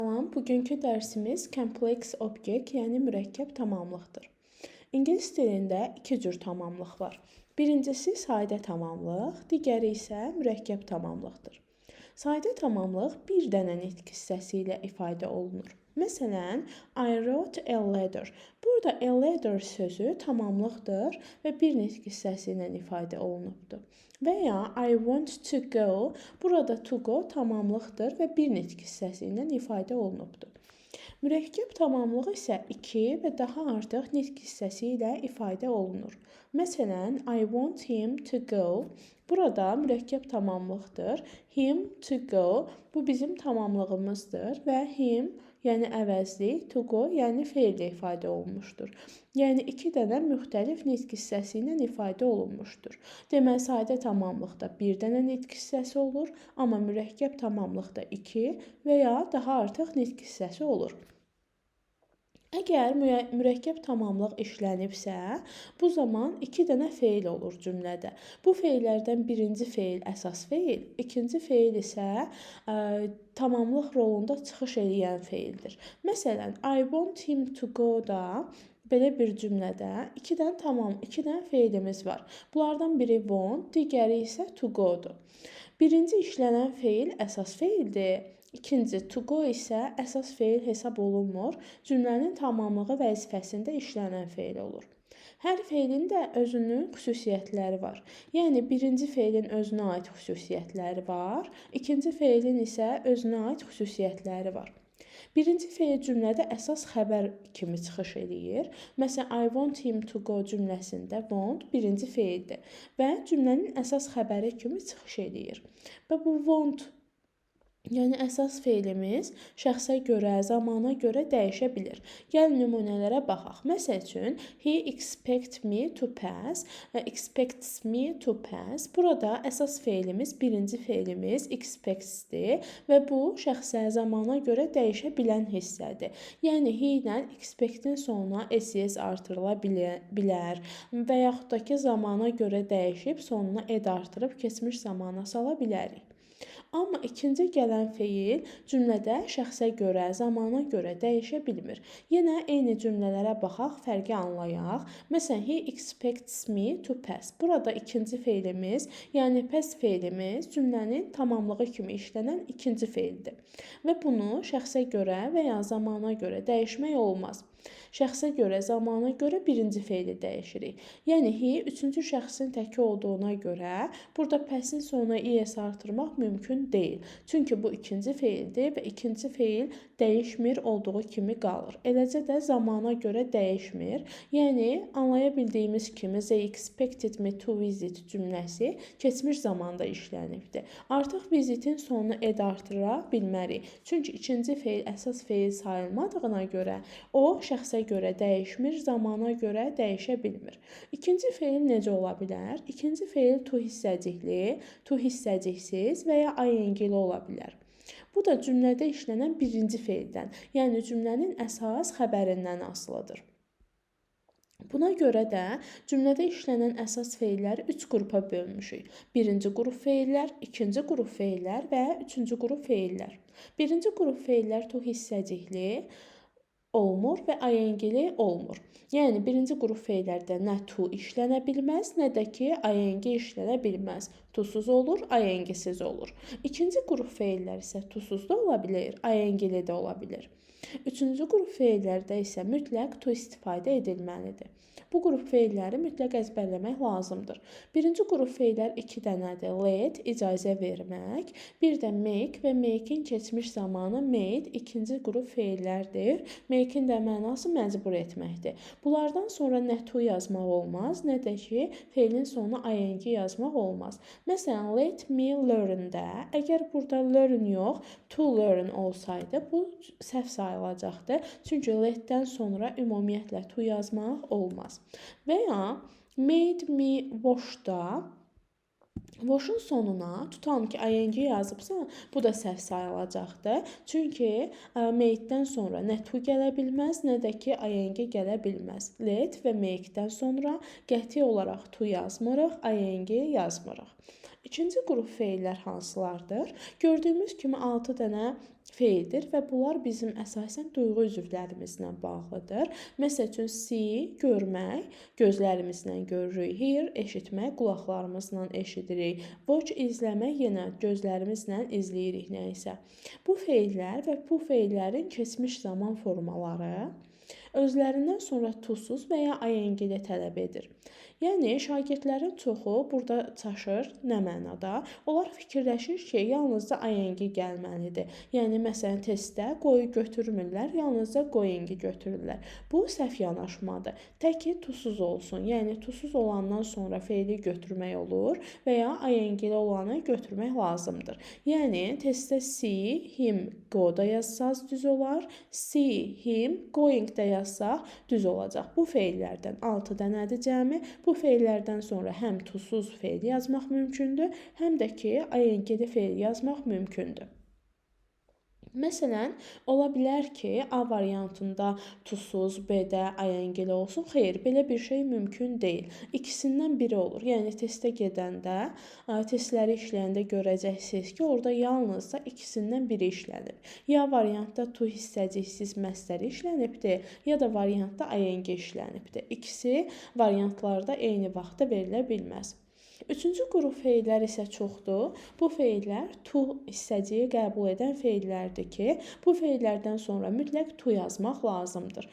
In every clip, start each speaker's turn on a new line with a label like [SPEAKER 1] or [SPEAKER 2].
[SPEAKER 1] Salam, bugünkü dərsimiz complex object, yəni mürəkkəb tamamlıqdır. İngilis dilində iki cür tamamlıq var. Birincisi sadə tamamlıq, digəri isə mürəkkəb tamamlıqdır. Sadə tamamlıq bir dənə nitq hissəsi ilə ifadə olunur. Məsələn, I wrote a letter. Burada a letter sözü tamamlıqdır və bir nitq hissəsi ilə ifadə olunubdur. Və ya I want to go. Burada to go tamamlıqdır və bir nitq hissəsi ilə ifadə olunubdur. Mürəkkəb tamamlıq isə iki və daha artıq nitq hissəsi ilə ifadə olunur. Məsələn, I want him to go. Burada mürəkkəb tamamlıqdır. Him to go bu bizim tamamlığımızdır və him, yəni əvəzlik, to go, yəni feillə ifadə olunmuşdur. Yəni iki dənə müxtəlif nitq hissəsi ilə ifadə olunmuşdur. Deməli, sadə tamamlıqda bir dənə nitq hissəsi olur, amma mürəkkəb tamamlıqda iki və ya daha artıq nitq hissəsi olur. Əgər mürəkkəb tamamlıq işlənibsə, bu zaman iki dənə feil olur cümlədə. Bu feillərdən birinci feil əsas feil, ikinci feil isə tamamlıq rolunda çıxış eləyən feildir. Məsələn, I want him to go-da belə bir cümlədə iki dənə feilimiz var. Bunlardan biri want, digəri isə to go-dur. Birinci işlənən feil əsas feildir. İkinci to go isə əsas feil hesab olunmur. Cümlənin tamamlığı vəzifəsində işlənən feil olur. Hər feilin də özünün xüsusiyyətləri var. Yəni birinci feilin özünə aid xüsusiyyətləri var, ikinci feilin isə özünə aid xüsusiyyətləri var. Birinci feil cümlədə əsas xəbər kimi çıxış eləyir. Məsələn, I want him to go cümləsində want birinci feildir və cümlənin əsas xəbəri kimi çıxış eləyir. Və bu want, yəni əsas feilimiz şəxsə görə, zamana görə dəyişə bilər. Gəlin nümunələrə baxaq. Məsəl üçün, he expect me to pass, expects me to pass. Burada əsas feilimiz, birinci feilimiz expects-dir və bu şəxsə, zamana görə dəyişə bilən hissədir. Yəni he ilə expect-in sonuna s artırıla bilər və yaxud da ki, zamana görə dəyişib sonuna ed artırıb keçmiş zamana sala bilərik. Amma ikinci gələn feil cümlədə şəxsə görə, zamana görə dəyişə bilmir. Yenə eyni cümlələrə baxaq, fərqi anlayaq. Məsələn, he expects me to pass. Burada ikinci feilimiz, yəni pass feilimiz cümlənin tamamlığı kimi işlənən ikinci feildir. Və bunu şəxsə görə və ya zamana görə dəyişmək olmaz. Şəxsə görə, zamana görə birinci feili dəyişirik. Yəni he üçüncü şəxsin təki olduğuna görə burada pass-in sonuna es artırmaq mümkün deyil. Çünki bu ikinci feildir və ikinci feil dəyişmir, olduğu kimi qalır. Eləcə də zamana görə dəyişmir. Yəni anlaya bildiyimiz kimi they expected me to visit cümləsi keçmiş zamanda işlənibdir. Artıq visitin sonuna ed artıra bilmərik. Çünki ikinci feil əsas feil sayılmadığına görə o şəxsə görə dəyişmir, zamana görə dəyişə bilmir. İkinci feil necə ola bilər? İkinci feil to hissəcikli, to hissəciksiz və ya ing-li ola bilər. Bu da cümlədə işlənən birinci feildən, yəni cümlənin əsas xəbərindən asılıdır. Buna görə də cümlədə işlənən əsas feilləri üç qrupa bölmüşük. Birinci qrup feillər, ikinci qrup feillər və üçüncü qrup feillər. Birinci qrup feillər to hissəcikli olmur və ing-li olmur. Yəni birinci qrup feillərdə nə to işlənə bilməz, nə də ki ing işlənə bilməz. To-suz olur, ing-siz olur. İkinci qrup feillər isə to-suz da ola bilər, ing-li də ola bilər. Üçüncü qrup feillərdə isə mütləq to istifadə edilməlidir. Bu qrup feilləri mütləq əzbərləmək lazımdır. Birinci qrup feillər iki dənədir. Let, icazə vermək, bir də make və make-in keçmiş zamanı made ikinci qrup feillərdir. Make-in də mənası məcbur etməkdir. Bunlardan sonra nə to yazmaq olmaz, nə də ki feilin sonuna ing yazmaq olmaz. Məsələn, let me learn-də əgər burada learn yox, to learn olsaydı, bu səhv sayılacaqdı. Çünki let-dən sonra ümumiyyətlə to yazmaq olmaz. Və ya made me wash-da wash-un sonuna tutalım ki, ing yazıbsa, bu da səhv sayılacaqdır. Çünki made-dən sonra nə to gələ bilməz, nə də ki ing gələ bilməz. Let və make-dən sonra qəti olaraq to yazmırıq, ing yazmırıq. İkinci qrup feillər hansılardır? Gördüyümüz kimi 6 dənə feildir və bunlar bizim əsasən duyğu üzvlərimizlə bağlıdır. Məsəl üçün see, görmək, gözlərimizlə görürük. Hear, eşitmək, qulaqlarımızla eşidirik. Watch, izləmək, yenə gözlərimizlə izləyirik nə isə. Bu feillər və bu feillərin keçmiş zaman formaları özlərindən sonra to-suz və ya ing-li tələb edir. Yəni, şagirdlərin çoxu burada çaşır nə mənada? Onlar fikirləşir ki, yalnızca ing gəlməlidir. Yəni, məsələn, testdə go-yu götürmürlər, yalnızca going-i götürürlər. Bu, səhv yanaşmadır. Tək ki, to-suz olsun. Yəni, to-suz olandan sonra feili götürmək olur və ya ing-li olanı götürmək lazımdır. Yəni, testdə see, him, go da yazsaz düz olar. See, him, going da yazsaq düz olacaq. Bu feillərdən 6 dənədir cəmi. Bu feillərdən sonra həm to-suz feil yazmaq mümkündür, həm də ki, ing-li feil yazmaq mümkündür. Məsələn, ola bilər ki, A variantında to-suz, B-də ing-li olsun. Xeyr, belə bir şey mümkün deyil. İkisindən biri olur. Yəni, testə gedəndə, testləri işləyəndə görəcəksiniz ki, orada yalnızca ikisindən biri işlənib. Ya variantda to hissəciksiz məsdəri işlənibdir, ya da variantda ing işlənibdir. İkisi variantlarda eyni vaxtda verilə bilməz. Üçüncü qrup feillər isə çoxdur. Bu feillər to hissəciyi qəbul edən feillərdir ki, bu feillərdən sonra mütləq to yazmaq lazımdır.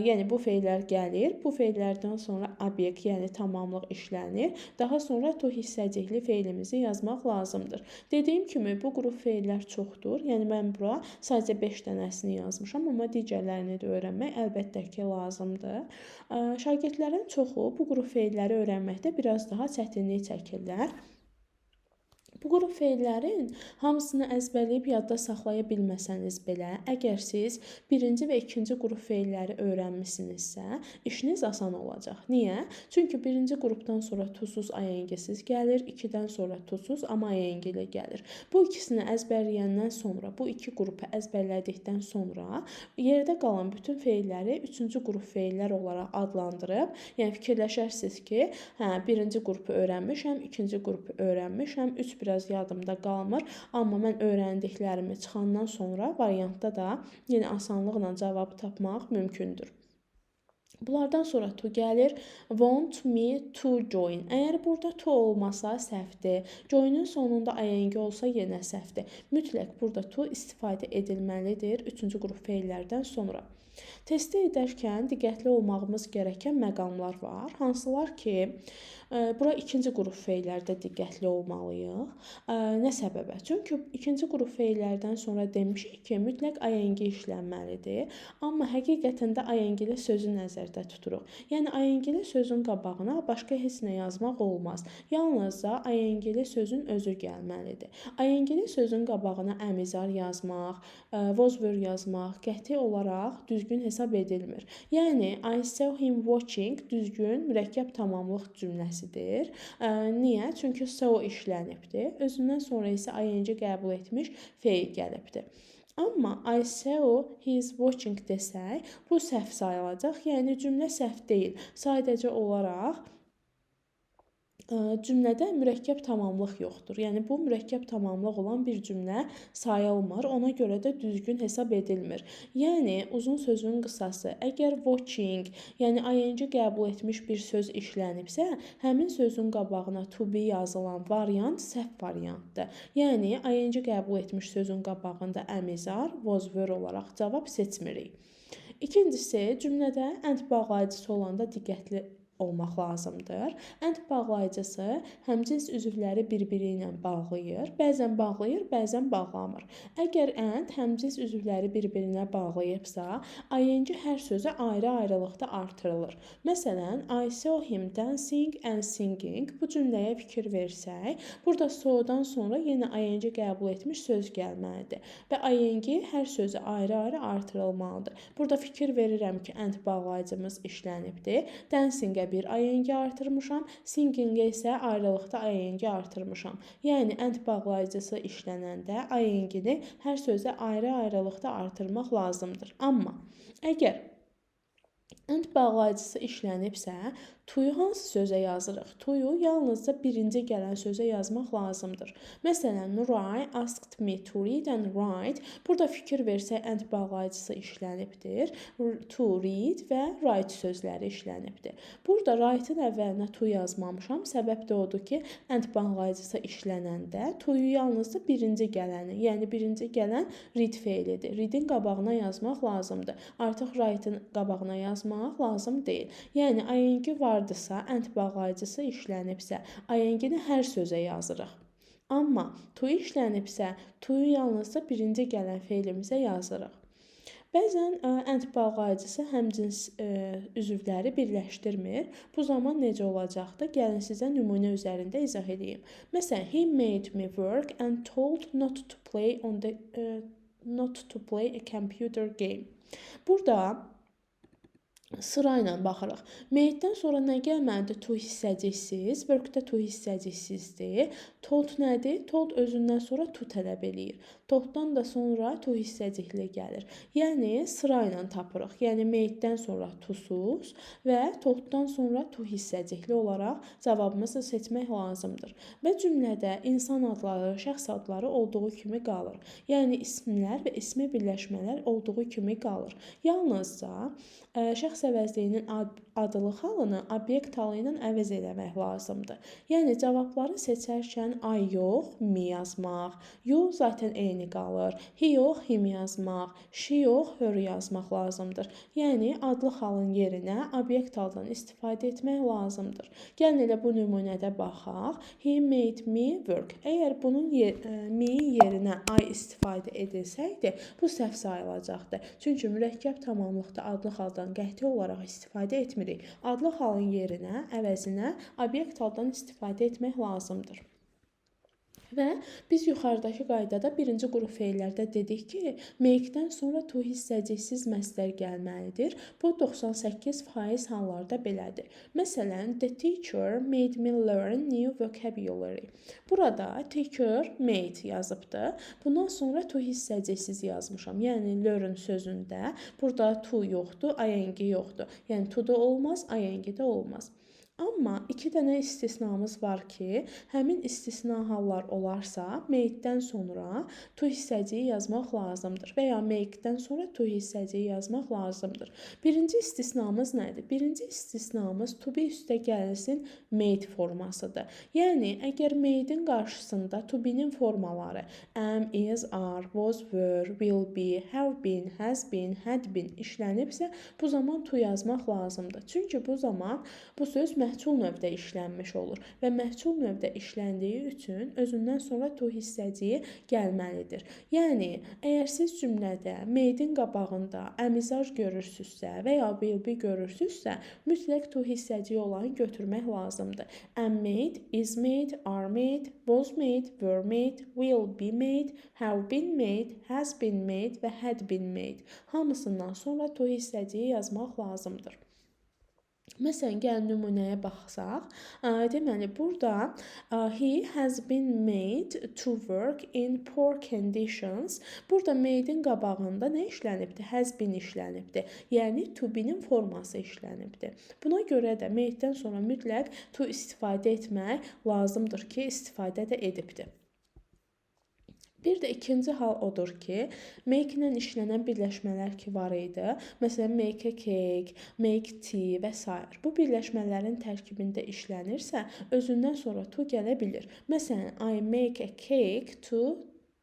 [SPEAKER 1] Yəni, bu feillər gəlir, bu feillərdən sonra obyekt, yəni tamamlıq işlənir. Daha sonra to hissəcikli feilimizi yazmaq lazımdır. Dediyim kimi, bu qrup feillər çoxdur. Yəni, mən bura sadəcə 5 dənəsini yazmışam, amma digərlərini də öyrənmək əlbəttə ki, lazımdır. Şagirdlərin çoxu bu qrup feilləri öyrənməkdə biraz daha çətinlik çəkirlər. Bu qrup feillərin hamısını əzbərləyib yadda saxlaya bilməsəniz belə, əgər siz birinci və ikinci qrup feilləri öyrənmisinizsə, işiniz asan olacaq. Niyə? Çünki birinci qrupdan sonra to-suz, ing-siz gəlir, ikidən sonra to-suz, amma ing ilə gəlir. Bu ikisini əzbərləyəndən sonra, bu iki qrupu əzbərlədikdən sonra yerdə qalan bütün feilləri üçüncü qrup feillər olaraq adlandırıb, yəni fikirləşərsiniz ki, hə, birinci qrupu öyrənmişəm, ikinci qrupu öyrənmişəm, üç biraz yadımda qalmır, amma mən öyrəndiklərimi çıxandan sonra variantda da yenə asanlıqla cavabı tapmaq mümkündür. Bunlardan sonra to gəlir. Want me to join. Əgər burada to olmasa səhvdir. Join'in sonunda ing olsa yenə səhvdir. Mütləq burada to istifadə edilməlidir üçüncü qrup feillərdən sonra. Testi edərkən diqqətli olmağımız gerəkən məqamlar var. Hansılar ki, bura ikinci qrup feillərdə diqqətli olmalıyıq. Nə səbəbə? Çünki ikinci qrup feillərdən sonra demişik ki, mütləq ing işlənməlidir. Amma həqiqətən də ing-li sözü nəzərdə tuturuq. Yəni, ing-li sözün qabağına başqa heç nə yazmaq olmaz. Yalnızca ing-li sözün özü gəlməlidir. Ing-li sözün qabağına am, is, are yazmaq, was, were yazmaq qəti olaraq düzgün hesab edilmir. Yəni, I saw him watching düzgün mürəkkəb tamamlıq cümləsidir. Niyə? Çünki saw işlənibdir. Özündən sonra isə ing qəbul etmiş feil gəlibdir. Amma I saw he is watching desək, bu səhv sayılacaq. Yəni, cümlə səhv deyil. Sadəcə olaraq cümlədə mürəkkəb tamamlıq yoxdur. Yəni, bu mürəkkəb tamamlıq olan bir cümlə sayılmır. Ona görə də düzgün hesab edilmir. Yəni, uzun sözün qısası, əgər watching, yəni ing qəbul etmiş bir söz işlənibsə, həmin sözün qabağına to be yazılan variant səhv variantdır. Yəni, ing qəbul etmiş sözün qabağında am, is, are, was, were olaraq cavab seçmirik. İkincisi, cümlədə and bağlayıcısı olanda diqqətli olmaq lazımdır. And bağlayıcısı həmcins üzvləri bir-biri ilə bağlayır. Bəzən bağlayır, bəzən bağlamır. Əgər and həmcins üzvləri bir-birinə bağlayıbsa, ing hər sözə ayrı-ayrılıqda artırılır. Məsələn, I saw him dancing and singing. Bu cümləyə fikir versək, burada saw-dan sonra yenə ing qəbul etmiş söz gəlməlidir və ing hər sözə ayrı-ayrı artırılmalıdır. Burada fikir verirəm ki, and bağlayıcımız işlənibdir. Dancing-ə bir ing artırmışam, singing-ə isə ayrılıqda ing artırmışam. Yəni, and bağlayıcısı işlənəndə ing-ni hər sözə ayrı-ayrılıqda artırmaq lazımdır. Amma əgər And bağlayıcısı işlənibsə, to-yu hansı sözə yazırıq? To-yu yalnızca birinci gələn sözə yazmaq lazımdır. Məsələn, Nuray asked me to read and write. Burada fikir versək, and bağlayıcısı işlənibdir. To read və write sözləri işlənibdir. Burada write-ın əvvəlinə to yazmamışam. Səbəb də odur ki, and bağlayıcısı işlənəndə to-yu yalnızca birinci gələni, yəni birinci gələn read feilidir. Read-in qabağına yazmaq lazımdır. Artıq write-ın qabağına yazmaq lazım deyil. Yəni ing vardısa, and bağlayıcısı işlənibsə, ing-ni hər sözə yazırıq. Amma to işlənibsə, to-yu yalnızca birinci gələn feilimizə yazırıq. Bəzən and bağlayıcısı həmcins üzvləri birləşdirmir. Bu zaman necə olacaqdır? Gəlin sizə nümunə üzərində izah edeyim. Məsələn, he made me work and told not to play on the not to play a computer game. Burada sırayla baxırıq. Made-dən sonra nə gəlməlidir? To hissəciksiz. Work-də to hissəciksizdir. Told nədir? Told özündən sonra to tələb eləyir. Told-dan da sonra to hissəcikli gəlir. Yəni sırayla tapırıq. Yəni made-dən sonra to-suz və told-dan sonra to hissəcikli olaraq cavabımızı seçmək lazımdır. Və cümlədə insan adları, şəxs adları olduğu kimi qalır. Yəni isimlər və ismi birləşmələr olduğu kimi qalır. Yalnızca şəxs əvəzliyinin adlıq halını obyekt halı ilə əvəz eləmək lazımdır. Yəni cavabları seçərkən I yox, me yazmaq, you zaten eyni qalır, he yox, him yazmaq, she yox, her yazmaq lazımdır. Yəni adlıq halın yerinə obyekt haldan istifadə etmək lazımdır. Gəlin elə bu nümunədə baxaq. He made me work. Əgər bunun me-in yerinə I istifadə edilsəydi, bu səhv sayılacaqdı. Çünki mürəkkəb tamamlıqda adlıq haldan qəti olaraq istifadə etmirik. Adlıq halın yerinə, əvəzinə obyekt haldan istifadə etmək lazımdır. Və biz yuxarıdakı qaydada birinci qrup feillərdə dedik ki, make-dən sonra to hissəciksiz məsdər gəlməlidir. Bu 98% hallarda belədir. Məsələn, the teacher made me learn new vocabulary. Burada teacher made yazıbdı. Bundan sonra to hissəciksiz yazmışam. Yəni learn sözündə burada to yoxdur, ing yoxdur. Yəni to da olmaz, ing də olmaz. Amma iki dənə istisnamız var ki, həmin istisna hallar olarsa, make-dən sonra to hissəciyi yazmaq lazımdır və ya make-dən sonra to hissəciyi yazmaq lazımdır. Birinci istisnamız nədir? Birinci istisnamız to be üstə gəlsin made formasıdır. Yəni, əgər made-in qarşısında to be-nin formaları am, is, are, was, were, will be, have been, has been, had been işlənibsə, bu zaman to yazmaq lazımdır. Çünki bu zaman bu söz məhcul növdə işlənmiş olur və məhcul növdə işləndiyi üçün özündən sonra to hissəciyi gəlməlidir. Yəni, əgər siz cümlədə made-in qabağında am, is, are görürsünüzsə və ya will be görürsünüzsə, mütləq to hissəciyi olanı götürmək lazımdır. Am made, is made, are made, was made, were made, will be made, have been made, has been made və had been made. Hamısından sonra to hissəciyi yazmaq lazımdır. Məsələn, gəlin nümunəyə baxsaq, deməli, burada he has been made to work in poor conditions. Burada made-in qabağında nə işlənibdir? Has been işlənibdir. Yəni, to be-nin forması işlənibdir. Buna görə də made-dən sonra mütləq to istifadə etmək lazımdır ki, istifadə də edibdir. Bir də ikinci hal odur ki, make ilə işlənən birləşmələr ki var idi. Məsələn, make a cake, make tea və s. Bu birləşmələrin tərkibində işlənirsə, özündən sonra to gələ bilir. Məsələn, I make a cake to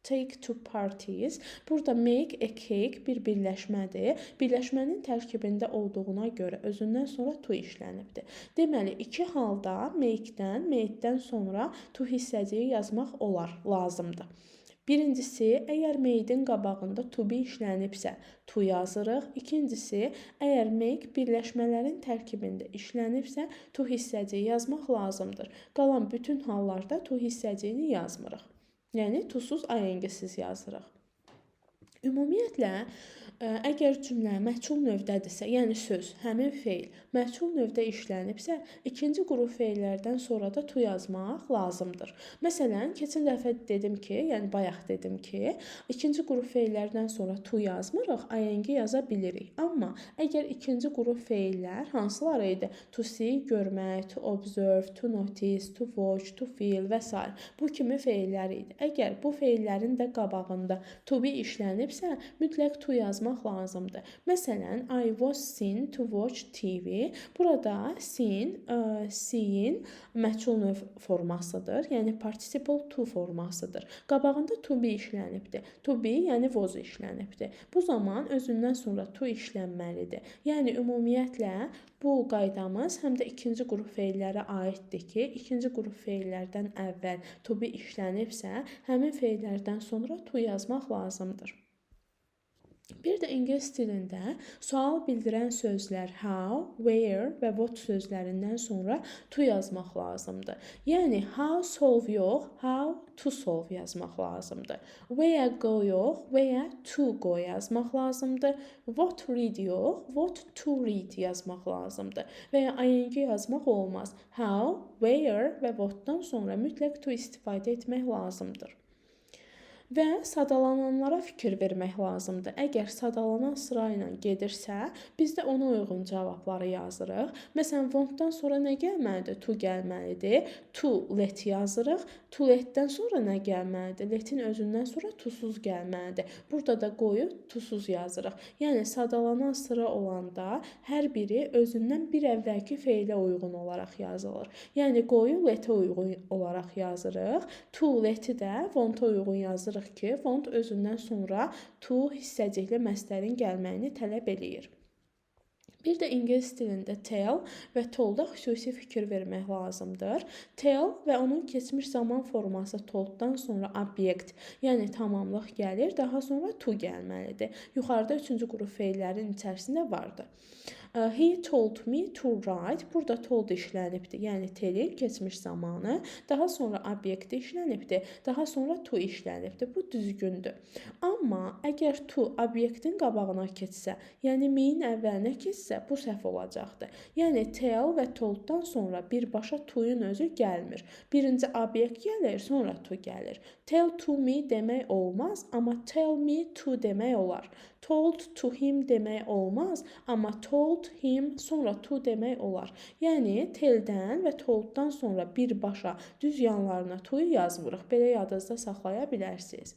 [SPEAKER 1] take to parties. Burada make a cake bir birləşmədir. Birləşmənin tərkibində olduğuna görə özündən sonra to işlənibdir. Deməli, iki halda make-dən, made-dən sonra to hissəciyi yazmaq olar, lazımdır. Birincisi, əgər made-in qabağında to be işlənibsə, to yazırıq. İkincisi, əgər make birləşmələrin tərkibində işlənibsə, to hissəciyi yazmaq lazımdır. Qalan bütün hallarda to hissəciyini yazmırıq. Yəni, to-suz, ing-siz yazırıq. Ümumiyyətlə, Əgər cümlə məhcul növdədirsə, yəni söz, həmin feil məhcul növdə işlənibsə, ikinci qrup feillərdən sonra da to yazmaq lazımdır. Məsələn, keçən dəfə dedim ki, yəni bayaq dedim ki, ikinci qrup feillərdən sonra to yazmırıq, ing yaza bilirik. Amma əgər ikinci qrup feillər hansıları idi? To see, görmək, to observe, to notice, to watch, to feel və s. Bu kimi feillər idi. Əgər bu feillərin də qabağında to be işlənibsə, mütləq to yazmaq lazımdır. Məsələn, I was seen to watch TV. Burada seen, seein məhcul növ formasıdır. Yəni participle to formasıdır. Qabağında to be işlənibdir. To be, yəni was işlənibdir. Bu zaman özündən sonra to işlənməlidir. Yəni ümumiyyətlə bu qaydamız həm də ikinci qrup feillərə aiddir ki, ikinci qrup feillərdən əvvəl to be işlənibsə, həmin feillərdən sonra to yazmaq lazımdır. Bir də ingilis dilində sual bildirən sözlər how, where və what sözlərindən sonra to yazmaq lazımdır. Yəni how solve yox, how to solve yazmaq lazımdır. Where go yox, where to go yazmaq lazımdır. What read yox, what to read yazmaq lazımdır. Və ya ing yazmaq olmaz. How, where və what-dan sonra mütləq to istifadə etmək lazımdır. Və sadalananlara fikir vermək lazımdır. Əgər sadalanan sıra ilə gedirsə, biz də ona uyğun cavabları yazırıq. Məsələn, want-dan sonra nə gəlməlidir? To gəlməlidir. To let yazırıq. To let-dən sonra nə gəlməlidir? Let-in özündən sonra to-suz gəlməlidir. Burada da qoyub to-suz yazırıq. Yəni sadalanan sıra olanda hər biri özündən bir əvvəlki feilə uyğun olaraq yazılır. Yəni go-yu let-ə uyğun olaraq yazırıq. To let-i də want-a uyğun yazırıq ki, want özündən sonra to hissəcikli məslərin gəlməyini tələb eləyir. Bir də ingilis dilində tell və told-a xüsusi fikir vermək lazımdır. Tell və onun keçmiş zaman forması told-dan sonra obyekt, yəni tamamlıq gəlir, daha sonra to gəlməlidir. Yuxarıda üçüncü qrup feillərin içərisində vardı. He told me to write. Burada told işlənibdir. Yəni tell-in keçmiş zamanı. Daha sonra obyekt işlənibdir. Daha sonra to işlənibdir. Bu düzgündür. Amma əgər to obyektin qabağına keçsə, yəni me-in əvvəlinə keçsə, bu səhv olacaqdır. Yəni tell və told-dan sonra birbaşa to-yun özü gəlmir. Birinci obyekt gəlir, sonra to gəlir. Tell to me demək olmaz, amma tell me to demək olar. Told to him demək olmaz, amma told him sonra to demək olar. Yəni tell-dən və told-dan sonra birbaşa düz yanlarına to-yu yazmırıq. Belə yadınızda saxlaya bilərsiniz.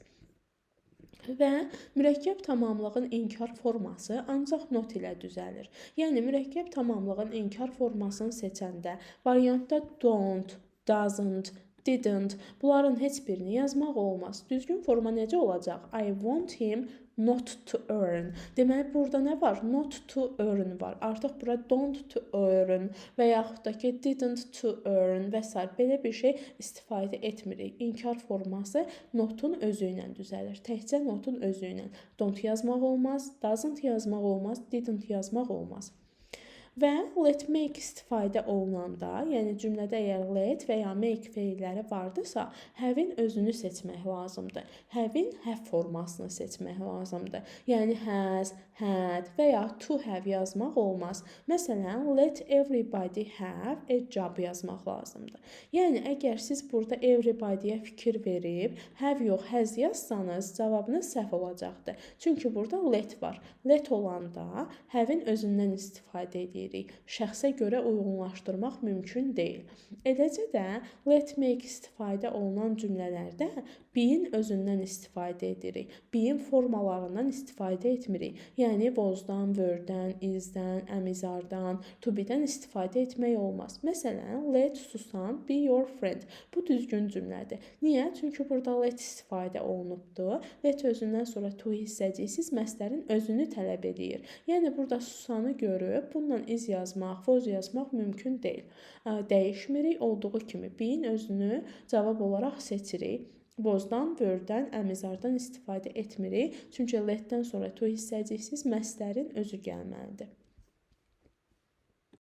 [SPEAKER 1] Və mürəkkəb tamamlığın inkar forması ancaq not ilə düzəlir. Yəni mürəkkəb tamamlığın inkar formasını seçəndə variantda don't, doesn't, didn't bunların heç birini yazmaq olmaz. Düzgün forma necə olacaq? I want him not to earn. Deməli, burada nə var? Not to earn var. Artıq bura don't to earn və yaxud da ki, didn't to earn və s. Belə bir şey istifadə etmirik. İnkar forması notun özü ilə düzəlir. Təkcə notun özü ilə. Don't yazmaq olmaz, doesn't yazmaq olmaz, didn't yazmaq olmaz. Və let make istifadə olunanda, yəni cümlədə əgər let və ya make feilləri vardısa, have-in özünü seçmək lazımdır. Have-in have formasını seçmək lazımdır. Yəni has, had və ya to have yazmaq olmaz. Məsələn, let everybody have a job yazmaq lazımdır. Yəni əgər siz burada everybody-yə fikir verib have yox, has yazsanız, cavabınız səhv olacaqdır. Çünki burada let var. Let olanda have-in özündən istifadə edirik. Şəxsə görə uyğunlaşdırmaq mümkün deyil. Eləcə də let make istifadə olunan cümlələrdə be-in özündən istifadə edirik. Be-in formalarından istifadə etmirik. Yəni was-dan, were-dən, is-dən, am, is, are-dan, to be-dən istifadə etmək olmaz. Məsələn, let Susan be your friend. Bu düzgün cümlədir. Niyə? Çünki burada let istifadə olunubdur. Let özündən sonra to hissəciksiz məslərin özünü tələb eləyir. Yəni burada Susanı görüb bununla is yazmaq, was yazmaq mümkün deyil. Dəyişmirik, olduğu kimi be-in özünü cavab olaraq seçirik. Was-dan, were-dən, am, is, are-dan istifadə etmirik. Çünki let-dən sonra to hissəciksiz məslərin özü gəlməlidir.